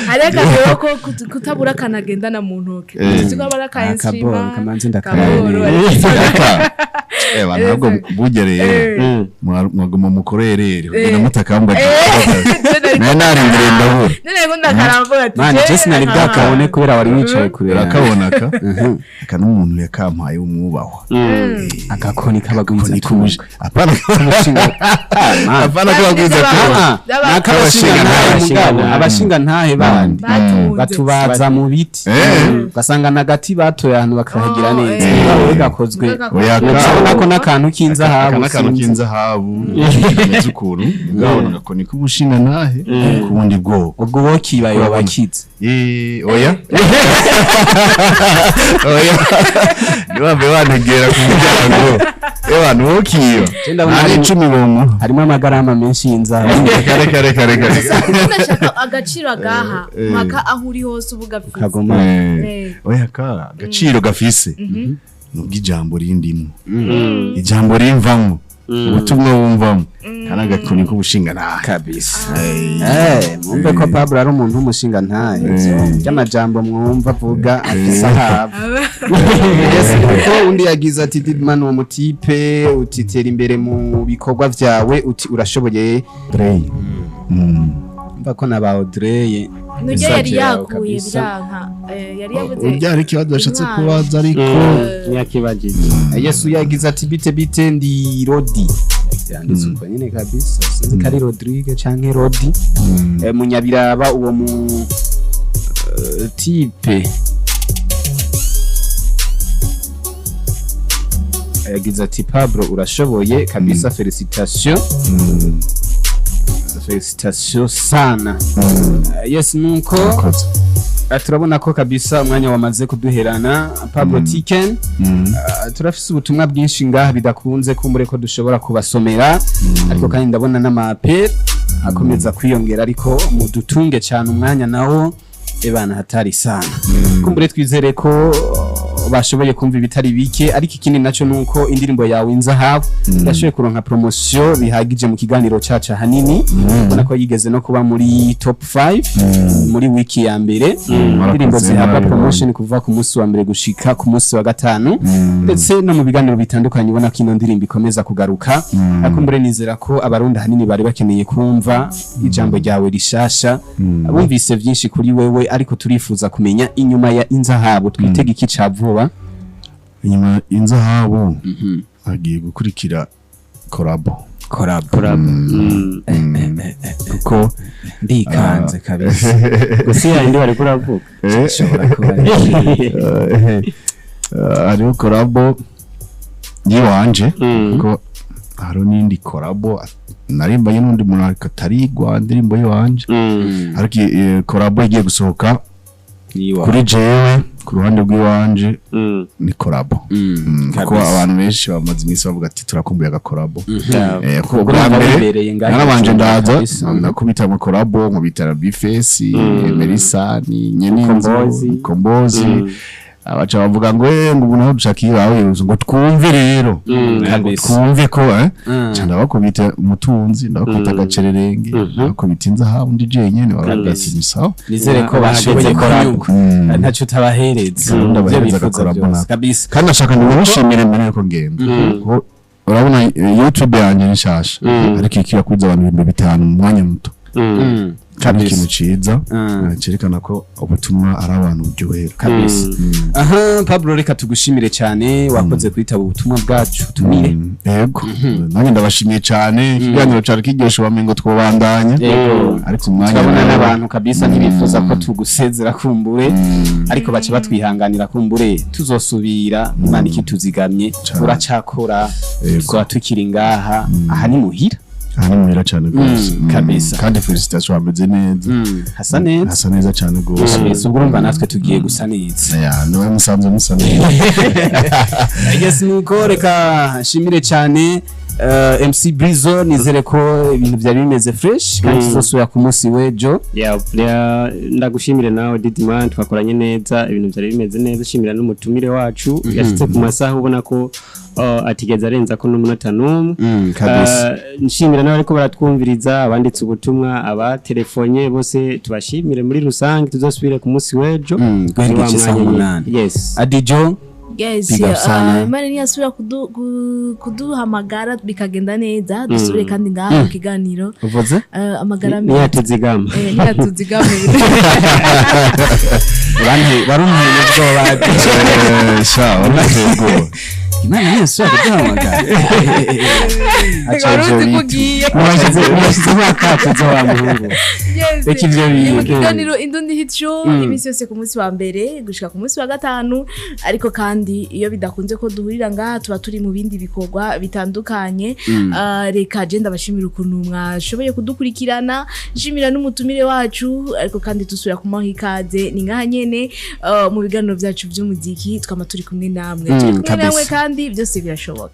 Hari akantu ko kutabura akanagendana mu ntoke, tuzi ko aba ari aka Akaboro, instrument kamanzi ndakaraba. kaboro. Aka bantu ntabwo bugereye mwaguma mukorere kugira mutakamba naye narindiriye ndabura. None ngo ndakaramvuga ati Mani, je je sinari bwakabone kubera wari wicaye kure yanjye. Urakabona aka n'umuntu yakampaye umwubahwa. Agakoni k'abagwiza Ni kubuje apana apana apana kubagwiza. Nakabashinga ntahe mugabo abashinga ntahe bandi batunze. Batubaza mu biti, ugasanga nagati batoye ahantu bakahagira Oh, neza. Mugabo gakozwe Oya, urabona ko n'akantu k'inzahabu. Aka n'akantu Sinzi. k'inzahabu kameze ukuntu, mugabo nagakoni k'ubushinga ntahe ku bundi bwoko. Ubwo wokibaye wabakize. Oya oya, ntiwave wantegera ku muryango ewa ntukiba. Je ndabona nta n'icumi bomuha. Harimo amagarama menshi y'inzahabu. Kare kare kare kare. Ndashaka agaciro agaha mpaka aho uri hose uba ugafise. Kagoma. Oya, ka agaciro gafise nubwo ijambo rindimo, ijambo rimvamo, ubutumwa wumvamo, kandi agakoni k'ubushinga ntahe. Kabisa. Mwumve ko Pablo ari umuntu w'umushinga ntahe by'amajambo mwumva avuga afise ahabu. Yes, kuko undi yagize ati Didman uwo mutipe utitera imbere mu bikorwa vyawe, uti urashoboye. Drey. Mva ko na ba Audrey nujya yari message yawe yakuye kabisa. biranka. Yari yavuze Urya hari ikibazo yashatse Umwana. kubaza ariko Ntiyakibagije. Yesu yagize ati bite bite, ndi Rodi, yanditse uko nyene kabisa, sinzi ko ari Rodrigue canke Rodi. Munyabiraba uwo mu type yagize ati Pablo urashoboye kabisa, felicitation, felicitation sana. Yes, nuko Murakoze. Turabona ko kabisa umwanya wamaze kuduherana, Pablo Tiken. Turafise ubutumwa bwinshi ngaha bidakunze kumbure ko dushobora kubasomera, ariko kandi ndabona n'amape akomeza kwiyongera, ariko mudutunge cyane umwanya nawo ebana hatari sana. Kumbure twizere ko bashoboye kumva ibitari bike, ariko ikindi naco nuko indirimbo yawe Inzahabu yashoboye kuronka promotion bihagije mu kiganiro cacu ahanini, ubona ko yigeze no kuba muri top 5 muri wiki ya mbere indirimbo Murakoze, zihabwa murabibonye. promotion kuva ku munsi wa mbere gushika ku munsi wa gatanu, ndetse no mu biganiro bitandukanye ubona ko ino ndirimbo ikomeza kugaruka. Ariko mbere nizera ko abarundi ahanini bari bakeneye kumva ijambo ryawe rishasha, bumvise byinshi kuri wewe, ariko turifuza kumenya inyuma ya Inzahabu twitega iki ca vuba? Inyuma inzahabu agiye gukurikira korabo. Korabo. Kuko ndikanze kabisa. Gusa iya yindi bari kuravuga. Ishobora kuba ari Hariho korabo yiwanje, kuko hariho n'indi korabo narimbanye n'undi muntu ariko atarigwa indirimbo yiwanje, ariko korabo igiye gusohoka kuri jewe ku ruhande rw'iwanje ni korabo. Kuko abantu benshi bamaze iminsi bavuga ati turakumbuye agakorabo. Kuko Ubwo bwa urumva mbere wibereye ngaho narabanje ndaza kabisa. ndakubita amakorabo, nkubita na Bifesi, Melisani Nyeninzu, Mukombozi. Mukombozi. Abaca bavuga ngo ngo ubu naho dushaka iyawe ngo twumve rero. Ngo Kabisa. twumve ko ca ndabakubita umutunzi, ndabakubita agacererenge, ndabakubita inzahabu ndi jenyene, baravuga ati ni sawa. Nizere ko bashoboye Bahageze korabo. kunyurwa, ntacyo utabahereza Gahunda ibyo bahereza bifuza agakorabo byose nako. kabisa. Kandi nashaka ngo nishimire mbere yuko ngenda. Kuko urabona YouTube yanjye ni nshasha, ariko ikiya kuza abantu 5000 mu mwanya muto. Ni ikintu ciza, Mm. cerekana ko ubutumwa ari abantu buryohera. Kabisa. Aha Pablo, reka tugushimire cyane, wakoze kwitaba ubutumwa bwacu tumire. Yego, nanjye ndabashimiye cyane. Ikiganiro cyari kiryoshe, bamengo twobandanya, ariko umwanya Turabona nawo- n'abantu kabisa ntibifuza ko tugusezera kumbure, ariko baca batwihanganira, kumbure tuzosubira, Imana ikituzigamye. Uracakora, tuzoba tukiri ngaha, aha ni muhira. Aha ni muhira cyane rwose. Kabisa. Kandi félicitations, hameze neza. Hasa neza. Hasa neza cyane rwose. Kabisa, ubwo urumva natwe tugiye gusa neza. Ya, niwe musanzwe musa neza. Yes, nuko reka nshimire cyane MC Brizo, nizere ko ibintu byari bimeze fresh kandi tuzosubira ku munsi w'ejo. Yeah, ndagushimire nawe Didman, twakoranye neza, ibintu byari bimeze neza. Shimira n'umutumire wacu yashitse ku masaha, ubona ko atigeze arenza ko n'umunota n'umwe. Kabisa. Nshimira n'abariko baratwumviriza, abanditse ubutumwa, abatelefonye bose, tubashimire muri rusange. Tuzosubire ku munsi w'ejo. Guhera Ni wa igice saa mwanya nyene. 8. Yes. Adijo. Yes, Big up sana. Imana niyasubira kuduhamagara bikagenda neza, dusubire kandi ngaha mu kiganiro. Uvuze? Amagara meza. Niyatuzigama. Niyatuzigama. Barunteye ubwoba. Sha, warateye ubwoba. Imana niyasubira kuduhamagara. Aca Wari ivyo uzi ko bitu. ugiye. Murashize mwakatuzo wa muhungu. Yes. Reka ivyo Ni mu bintu. kiganiro Indundi Hit Show, iminsi yose ku munsi wa mbere gushika ku munsi wa gatanu, ariko kandi iyo bidakunze ko duhurira ngaha, tuba turi mu bindi bikorwa bitandukanye. Reka je ndabashimira ukuntu mwashoboye kudukurikirana, nshimira n'umutumire wacu, ariko kandi dusubira kumuha ikaze. Ni ngaha nyene, mu biganiro byacu by'umuziki twama turi kumwe namwe, turi kumwe namwe, kabisa. kandi byose birashoboka.